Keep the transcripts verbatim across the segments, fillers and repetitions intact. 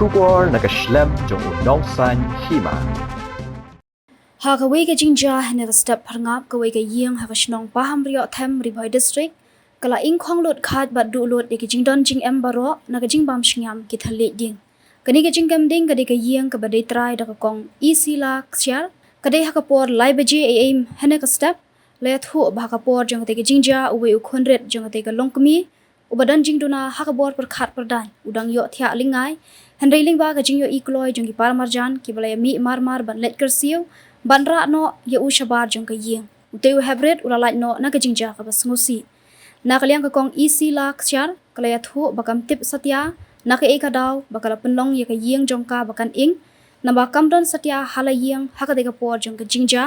Khubor na ka shlem jong u Nongsaiñ Hima. Ha kawei ka jingjia hynne ka step pharngap, kawei ka ïing ha ka shnong Pahamrioh Them, Ri Bhoi District, ka la ing khong lut khaid bad duh lut ïa ki jingdon jingem baroh na ka jingbam shngiam ki thylliej ding. Kane ka jingkem ding ka dei ka ïing kaba dei trai da ka kong Isila Ksiar, ka dei ha ka por lai baje ei ei hynne ka step. La ïathuh ba ha ka por jong katei ka jingjia, uwei u khun rit jong katei ka longkmie uba don jingduna ha ka bor pyrkhat pyrdaiñ u dang ïoh thiah lyngngai, hynrei lyngba ka jingïohi kloi jong ki paramarjan kiba la ïamih marmar ban leit kyrsiew ban rah noh ïa u shabar jong ka ïing, utei u heprit u la lait noh na ka jingjia kaba sngewsih. Na ka liang ka kong Isila Ksiar, ka la ïathuh ba kam tip satia na kaei ka daw ba ka la pynlong ïa ka ïing jong ka ba kan ing, naba kam don satia ha la ïing ha katei ka por jong ka jingjia,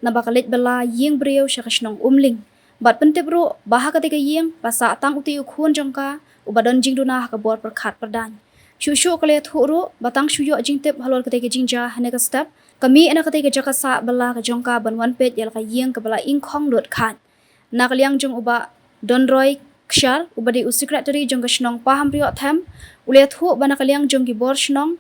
naba ka leit bylla ïing briew sha ka shnong Umling. Bad pyntip ruh ba ha katei ka ïing la sah tang utei u khun jong ka uba don jingduna ha ka bor pyrkhat pyrdaiñ. Shuh shuh ka la ïathuh ruh ba tang shu ïoh jingtip halor katei ka jingjia hynne ka step, ka mih na katei ka jaka sah bylla ka jong ka ban wan peit ïa la ka ïing kaba la ing khong lut khaid. Na ka liang jong u Bah Donroy Ksiar, uba dei u secretary jong ka shnong Pahamrioh Them, u la ïathuh ba na ka liang jong ki bor shnong,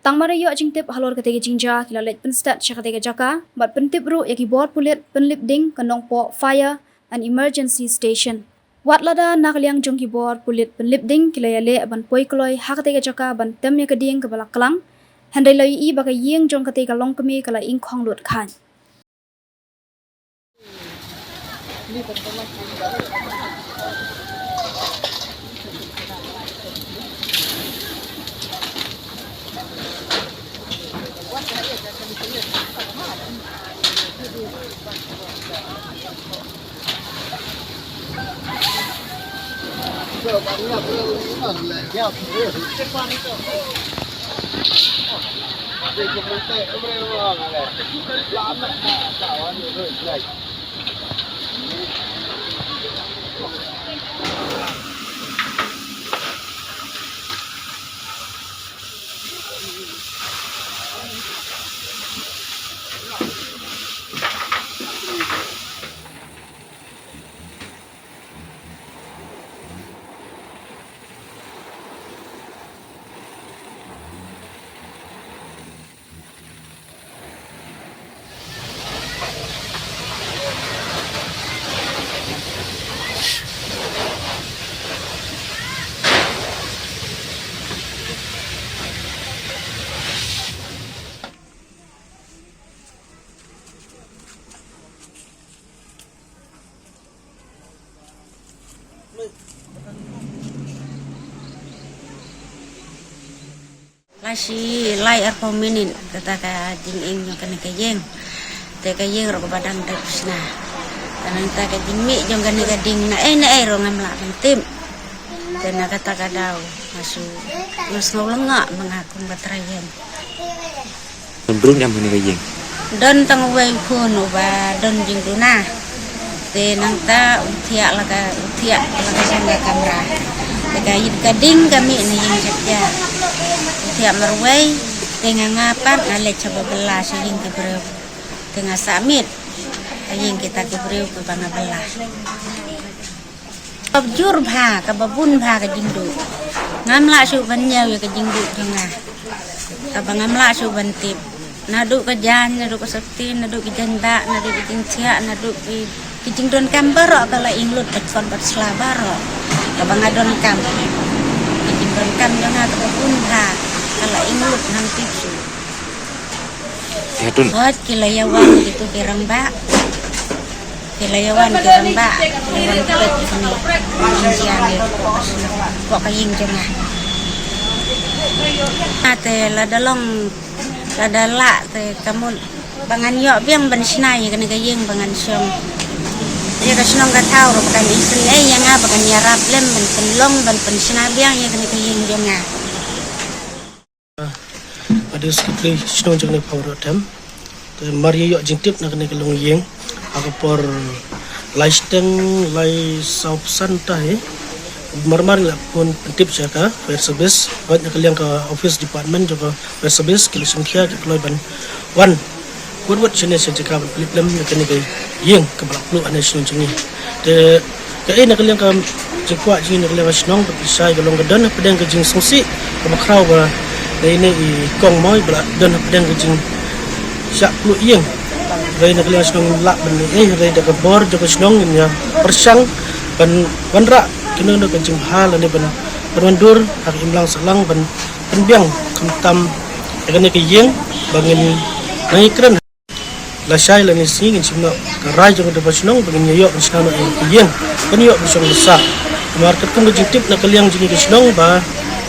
tang mar ïoh jingtip halor katei ka jingjia, ki la leit pynstet sha katei ka jaka bad pyntip ruh ïa ki bor pulit pynlip ding ka Nongpoh Fire and Emergency Station. Wat lada na ka liang jong ki bor pulit pynlip ding ki la ïaleh ban poi kloi ha katei ka jaka ban tem ïa ka ding kaba la klang, hynrei la ïohi ba ka ïing jong katei ka longkmie ka la ing khong lut khaid. La shi lai arphew minit kata ka jinging jong kane ka ïing. Te ka ïing ruh kaba dang dep shna. Te nangta ka jingmih jong kane ka ding na ei na ei ruh ngam lah ban tip. Te na kata ka daw nga shu, nga sngew lyngngoh ma nga kum ka trai ïing. Don briew ne em ha kane ka ïing? Don tang uwei u khun uba don jingduna. Te nangta u thiah la ka, u thiah la ka sha ka kamra. Te ka ïit ka ding ka mih na ïing sha ka. U thiah marwei, te nga, nga pat nga leit sha ba bylla sha ïing ki briew. Te nga sah miet ha ïing kita ki briew kiba nga bylla. Kaba jur bha, kaba bun bha ka jingduh. Ngam lah shuh ban ñiew ïa ka jingduh jong nga. Kaba ngam lah shuh ban tip. Naduh ka jaiñ, naduh ka sopti, naduh ki jaiñbah, naduh ki jingthiah, naduh ki, ki jingdonkam baroh ka la ing lut bad khon bad sla baroh. Kaba nga donkam. Ki jingdonkam jong nga kaba bun bha ka la ing lut ngam tip shuh. Ïa tun. Hooid, ki la ïa wan kitu ki rangbah. Ki la ïa wan ki rangbah, ki la wan peit ïa kane. Ïa ne. Pok ka ïing jong nga. Te lada long, lada lah te ka mut ba ngan ïoh biang ban shna ïa kane ka ïing ba ngan shong. Ïa ka shnong ka thaw ruh ba kan isynei ïa nga, ba kan ïarap lem ban pynlong ban pynshna biang ïa kane ka ïing jong nga. Nga dei u secretary shnong jong kane ka Pahamrioh Them. Te mar ïa ïoh jingtip na kane ka longïing ha ka por lai shiteng lai saw phew ta hi. Mar mar ngi la phone pyntip sha ka fire service, wat na ka liang ka office department jong ka fire service ki la shim khia ki kloi ban wan. Wat wat shane sha jaka ban pynlip lem ïa kane ka ïing kaba la pluh hane shnong jong ngi. Te kaei na ka liang ka jingkwah jong ngi na ka liang ka shnong bad ka shai ka long ka don hapdeng ka jingsngewsih kaba khraw ba Dei ne i kong mo i ba la don hapdeng ka jingshah pluh ïing. Hynrei na ka liang shnong lah ban leh ei, hynrei da ka bor jong ka shnong ngin ïa pyrshang ban wanrah kano kano ka jingbha lane ban ban wandur ha ka imlang sahlang ban pynbiang khamtam ïa kane ka ïing ba ngin nang ïakren lashai lane sngi ngin shim noh ka rai jong ka dorbar shnong ba ngin ïa ïoh ban shna noh ïa ka ïing ban ïoh ban shong ban sah. Namar katkum ka jingtip na ka liang jong ka shnong ba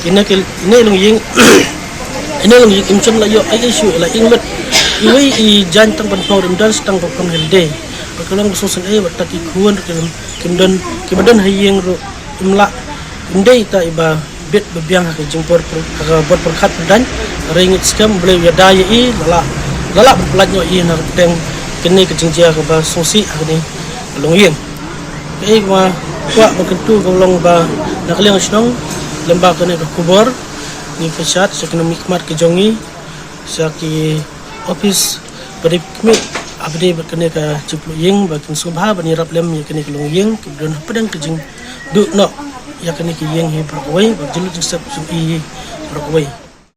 ine ka ine i longïing ine i longïing im shym la ïoh ei ei shuh, la ïing lut. Iwei i jaiñ tang ban phong rim don tang ban phong hynde. Ba ka long ba sngewsynei wat ta ki khun kim don kim don ha ïing ruh im lah im dei ta iba bit ba biang ha ka jingpor ha ka bor pyrkhat pyrdain. Hynrei ngeit skhem Blei u ïada ïa i, la lah la lah ban pyllait noh ïa i na ka pdeng kane ka jingjia kaba sngewsih ha kane ka longïing. Kaei kaba kwah ban kyntu ka long ba na ka liang shnong lem bad kane ka khubor ngi pyrshah sha ki nongmihkhmat ka jong ngi, sha ki office ba dei khmih ha ba dei bad kane ka jingpluh ïing ba kin sngewbha ban ïarap lem ïa kane ka longïing kaba don hapdeng ka jingduh noh ïa kane ka ïing hi baroh kawei, ba jinglut jingsep jong i hi baroh kawei.